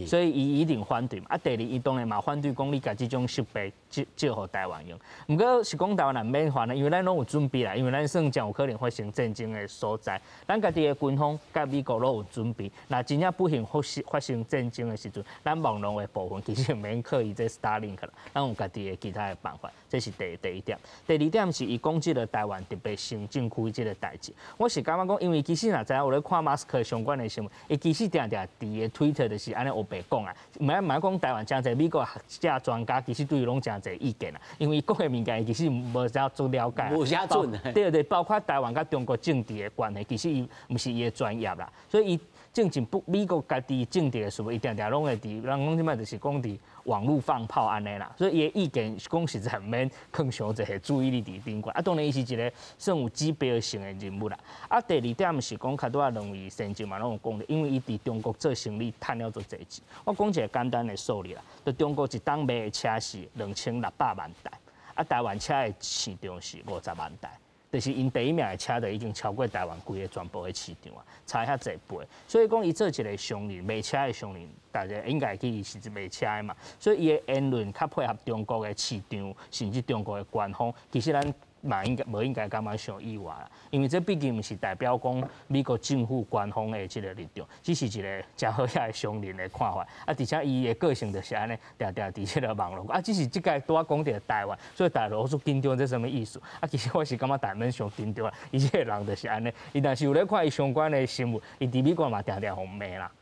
所以伊一定反對嘛。啊，第二，伊當然嘛反對講你共這種設備借予台灣用。毋過是講台灣人免煩啦，因為咱攏有準備啦，因為咱算誠有可能發生戰爭的所在，咱家己的軍方佮美國攏有準備。若真正不幸發生戰爭的時陣，咱網路的部分其實免靠伊這 Starlink 啦，咱有家己的其他的辦法。這是第一點。第二點是伊講這个台灣特別行政區這个代誌，我是感覺講，因為其實若知影有咧看馬斯克相關的新聞，伊其實定定佇伊的推特就是按呢烏白講啊，毋愛講台灣誠濟美國學者專家其實對伊攏誠濟意見啊，因為伊講的物件伊其實無啥足了解，無啥準。對對，包括台灣佮中國政治的關係，其實伊毋是伊的專業啦，所以伊進前不美國家己政治的事務，伊定定攏會佇人講這擺就是講佇網路放炮按呢啦，所以伊的意見講實在毋免囥傷濟注意力佇頂懸。啊，當然伊是一个算有指標性的人物啦。啊，第二點是講較拄仔兩位先生嘛攏有講著，因為伊佇中國做生意趁了足濟錢。我講一个簡單的數字啦，就中國一冬賣的車是2600萬台，啊，台灣車的市場是50萬台。就是𪜶第一名的車就已經超過台灣規个全部的市場啊，差遐濟倍。所以講，伊做一个商人，賣車的商人，大家應該記伊是賣車的嘛。所以伊的言論較配合中國的市場，甚至中國的官方，其實咱嘛應該無應該感覺傷意外啦。因為這畢竟毋是代表講美國政府官方的這个立場，只是一个誠好額的商人的看法。啊，而且伊的個性就是按呢，定定佇這个網路。啊，只是這擺拄仔講著台灣，所以大陸足緊張，這啥物意思？啊，其實我是感覺台免傷緊張啊。伊這个人就是按呢，伊若是有咧看伊相關的新聞，伊佇美國嘛定定予罵啦。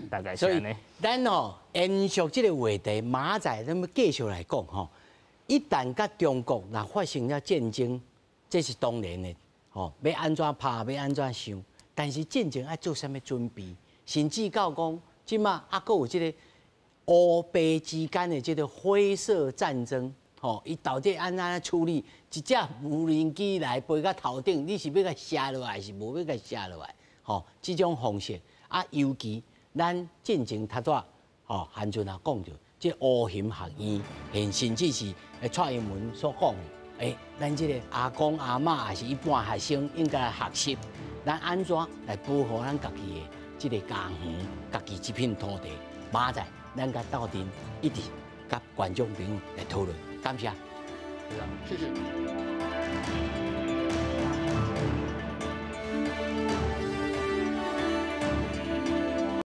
大概是按呢。咱吼延續這个話題，明仔載咱欲繼續來講吼。一旦佮中國若發生了戰爭，這是當然的，吼，欲按怎拍，欲按怎想，但是進前愛做啥物準備，甚至到講，這馬猶閣有這个烏白之間的這个灰色戰爭，吼，伊到底按怎處理？一隻無人機來飛到頭頂，你是欲共射落來，抑是無欲共射落來？吼，這種方式啊，尤其咱進前頭拄仔，吼，韓俊也講著，這烏熊學院，甚至是蔡英文所講的，咱這个阿公阿嬤抑是一般學生應該來學習，咱按怎來保護咱家己的這个家園、家己這片土地。明仔載咱共鬥陣一直佮觀眾朋友來討論，感謝。謝謝。